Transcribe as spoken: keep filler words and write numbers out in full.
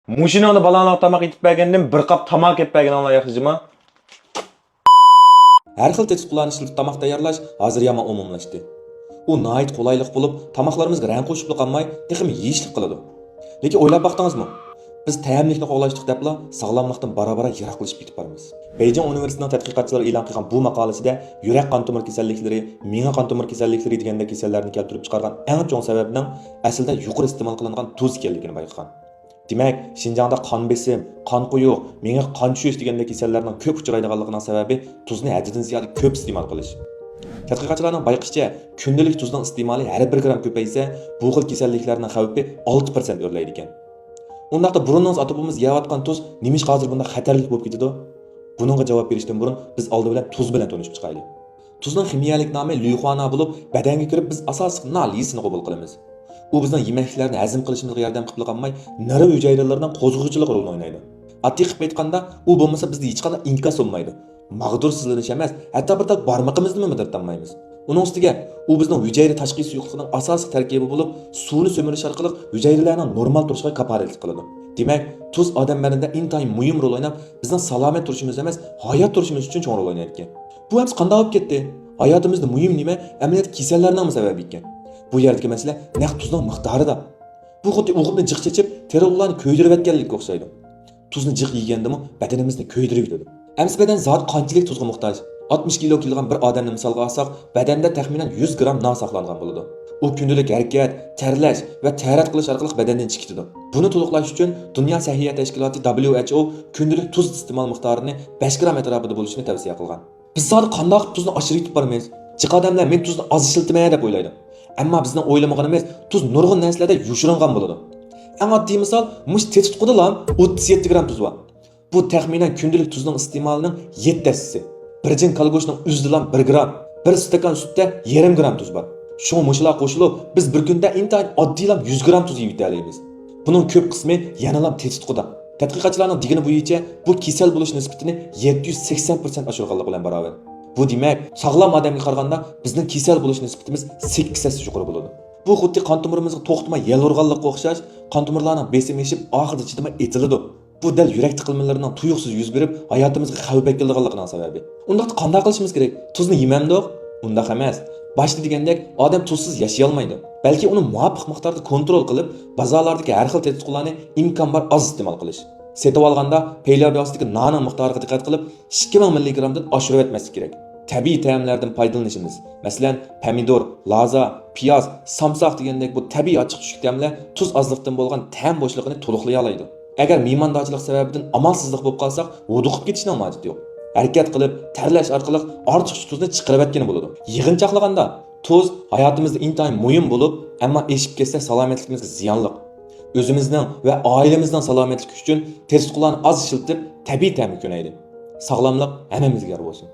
مۇشۇنىڭدا بالاڭلارغا تاماق ئېتىپ بەرگەندىن بىر قاپ تاماكا ئېلىپ بەرگىنىڭلار ياخشى جۇما. ھەر خىل تېتىتقۇلارنى ئىشلىتىپ تاماق تەييارلاش ھازىر يامان ئومۇملاشتى. ئۇ ناھايىتى قولايلىق بولۇپ، تاماقلىرىمىزغا رەڭ قوشۇپلا قالماي، تېخىمۇ يېيىشلىك قىلىدۇ. لېكىن ئويلاپ باقتىڭىزمۇ؟ بىز تەملىكنى قوغلاشتۇق دەپلا ساغلاملىقتىن بارا-بارا يىراقلىشىپ كېتىپ بارىمىز. بېيجىڭ ئۇنىۋېرسىتېتىنىڭ تەتقىقاتچىلىرى ئېلان قىلغان بۇ ماقالىسىدە يۈرەك قان تومۇر كېسەللىكلىرى، مېڭە قان تومۇر كېسەللىكلىرى دېگەندەك كېسەللەرنى كەلتۈرۈپ چىقارغان ئەڭ چوڭ سەۋەبنىڭ ئەسلىدە يۇقىرى ئىستېمال قىلىنغان تۇز ئىكەنلىكىنى بايقىغان. دېمەك، شىنجاڭدا قان بېسىم، قان قويۇق، مېڭىگە قان چۈشۈش دېگەندەك كېسەللەرنىڭ كۆپ ئۇچرايدىغانلىقىنىڭ سەۋەبى تۇزنى ھەددىدىن زىيادە كۆپ ئىستېمال قىلىش. تەتقىقاتچىلارنىڭ بايقىشىچە، كۈندىلىك تۇزنىڭ ئىستېمالى ھەر بىر گرام كۆپەيسە، بۇ خىل كېسەللىكلەرنىڭ خەۋپى ئالتە پىرسەنت ئۆرلەيدىكەن. ئۇنداقتا بۇرۇنىڭىز ئاتا-بوۋىمىز يەۋاتقان تۇز نېمىشقا ھازىر بۇنداق خەتەرلىك بولۇپ كېتىدۇ؟ بۇنىڭغا جاۋاب بېرىشتىن بۇرۇن بىز ئالدى بىلەن تۇز بىلەن تونۇشۇپ چىقايلى. تۇزنىڭ خىمىيەلىك نامى ليۇخۇانا بولۇپ، بەدەنگە كىرىپ بىز ئاساسلىق نالىسىنى قوبۇل قىلىمىز. ئۇ بىزنىڭ يېمەكلىكلەرنى ھەزىم قىلىشىمىزغا ياردەم قىلىپلا قالماي، نېرۋا ھۈجەيرىلىرىنىڭ قوزغىغۇچىلىق رولىنى ئوينايدۇ. ئاددىي قىلىپ ئېيتقاندا، ئۇ بولمىسا بىزدە ھېچقانداق ئىنكاس بولمايدۇ. ماغدۇرسىزلىنىش ئەمەس، ھەتتا بىر تال بارمىقىمىزنىمۇ مىدىرلىتالمايمىز. ئۇنىڭ ئۈستىگە، ئۇ بىزنىڭ ھۈجەيرە تاشقى سۇيۇقلۇقىنىڭ ئاساسلىق تەركىبى بولۇپ، سۇنى سۈمۈرۈش ئارقىلىق ھۈجەيرىلەرنىڭ نورمال تۇرۇشىغا كاپالەتلىك قىلىدۇ. دېمەك، تۇز ئادەم بەدىنىدە ئىنتايىن مۇھىم رول ئويناپ، بىزنىڭ سالامەت تۇرۇشىمىز ئەمەس، ھايات تۇرۇشىمىز ئۈچۈن چوڭ رول ئوينايدىكەن. بۇ ئەمسە قانداق بولۇپ كەتتى؟ ھاياتىمىزدا مۇھىم نېمە ئەمەلىيەتتە كېسەللەرنىڭمۇ سەۋەبى ئىكەن. بۇ يەردىكى مەسىلە نەق تۇزنىڭ مىقدارىدا. بۇ خۇددى ئوغۇتنى جىق چېچىپ، تېرىلغۇلارنى كۆيدۈرۈۋەتكەنلىككە ئوخشايدۇ. تۇزنى جىق يېگەندىمۇ بەدىنىمىزنى كۆيدۈرۈۋېتىدۇ. ئەمسە بەدەن زادى قانچىلىك تۇزغا موھتاج؟ ئاتمىش كىلو كېلىدىغان بىر ئادەمنى مىسالغا ئالساق، بەدەندە تەخمىنەن يۈز گرام نان ساقلانغان بولىدۇ. ئۇ كۈندىلىك ھەرىكەت، تەرلەش ۋە تەرەت قىلىش ئارقىلىق بەدەندىن چىقىۋېتىدۇ. بۇنى تولۇقلاش ئۈچۈن دۇنيا سەھىيە تەشكىلاتى W H O كۈندىلىك تۇز ئىستېمال مىقدارىنى بەش گرام ئەتراپىدا بولۇشىنى تەۋسىيە قىلغان. بىز زادى قانداق قىلىپ تۇزنى ئاشۇرۇۋېتىپ بارىمىز؟ جىق ئادەملەر مەن تۇزنى ئاز ئىشلىتىمەن دەپ ئويلايدۇ. ئەمما بىزنىڭ ئويلىمىغىنىمىز تۇز نۇرغۇن نەرسىلەردە يوشۇرۇنغان بولىدۇ. ئەڭ ئاددىي مىسال، مۇشۇ تېتىتقۇدىلا ئوتتۇز يەتتە گرام تۇز بار. بۇ تەخمىنەن كۈندىلىك تۇزنىڭ ئىستېمالىنىڭ يەتتە ھەسسىسى. بىر جىڭ كالا گۆشنىڭ ئۆزىدىلا بىر گرام، بىر ئىستاكان سۈتتە يېرىم گرام تۇز بار. شۇڭا مۇشۇلار قوشۇلۇپ، بىز بىر كۈندە ئىنتايىن ئاددىيلا يۈز گرام تۇز يېيىۋېتەلەيمىز. بۇنىڭ كۆپ قىسمى يەنىلا تېتىتقۇدا. تەتقىقاتچىلارنىڭ دېگىنى بويىچە، بۇ كېسەل بولۇش نىسبىتىنى يەتتە يۈز سەكسەن پىرسەنت ئاشۇرغانلىقى بىلەن باراۋەر. بۇ دېمەك، ساغلام ئادەمگە قارىغاندا بىزنىڭ كېسەل بولۇش نىسبىتىمىز سەككىز ھەسسە يۇقىرى بولىدۇ. بۇ خۇددى قان تومۇرىمىزغا توختىماي يەل ئۇرغانلىققا ئوخشاش، قان تومۇرلارنىڭ بېسىمى ئېشىپ، ئاخىرىدا چىدىماي ئېتىلىدۇ. بۇ دەل يۈرەك تىقىلمىلىرىنىڭ تۇيۇقسىز يۈز بېرىپ، ھاياتىمىزغا خەۋپ ئەكېلىدىغانلىقىنىڭ سەۋەبى. ئۇنداقتا قانداق قىلىشىمىز كېرەك؟ تۇزنى يېمەمدۇق؟ ئۇنداق ئەمەس. باشتا دېگەندەك، ئادەم تۇزسىز ياشىيالمايدۇ. بەلكى ئۇنى مۇۋاپىق مىقداردا كونترول قىلىپ، بازارلاردىكى ھەر خىل تېتىتقۇلارنى ئىمكان بار ئاز ئىستېمال قىلىش. سېتىۋالغاندا پەيلەرداسىدىكى ناننىڭ مىقدارىغا دىققەت قىلىپ، ئىككى مىڭ مىللىگرامدىن ئاشۇرۇۋەتمەسلىك كېرەك. تەبىئىي تەملەردىن پايدىلىنىشىمىز، مەسىلەن، پەمىدۇر، لازا، پىياز، سامساق دېگەندەك بۇ تەبىئىي ئاچچىق چۈچۈك تەملەر تۇز ئازلىقتىن بولغان تەم بوشلۇقىنى تولۇقلىيالايدۇ. ئەگەر مېھماندارچىلىق سەۋەبىدىن ئامالسىزلىق بولۇپ قالساق، ھودۇقۇپ كېتىشنىڭ ھاجىتى يوق. ھەرىكەت قىلىپ، تەرلەش ئارقىلىق ئارتۇقچە تۇزنى چىقىرىۋەتكىلى بولىدۇ. يىغىنچاقلىغاندا، تۇز ھاياتىمىزدا ئىنتايىن مۇھىم بولۇپ، ئەمما ئېشىپ كەتسە سالامەتلىكىمىزگە زىيانلىق. ئۆزىمىزنىڭ ۋە ئائىلىمىزنىڭ سالامەتلىكى ئۈچۈن تېتىتقۇلارنى ئاز ئىشلىتىپ، تەبىئىي تەمگە كۆنەيلى. ساغلاملىق ھەممىمىزگە يار بولسۇن.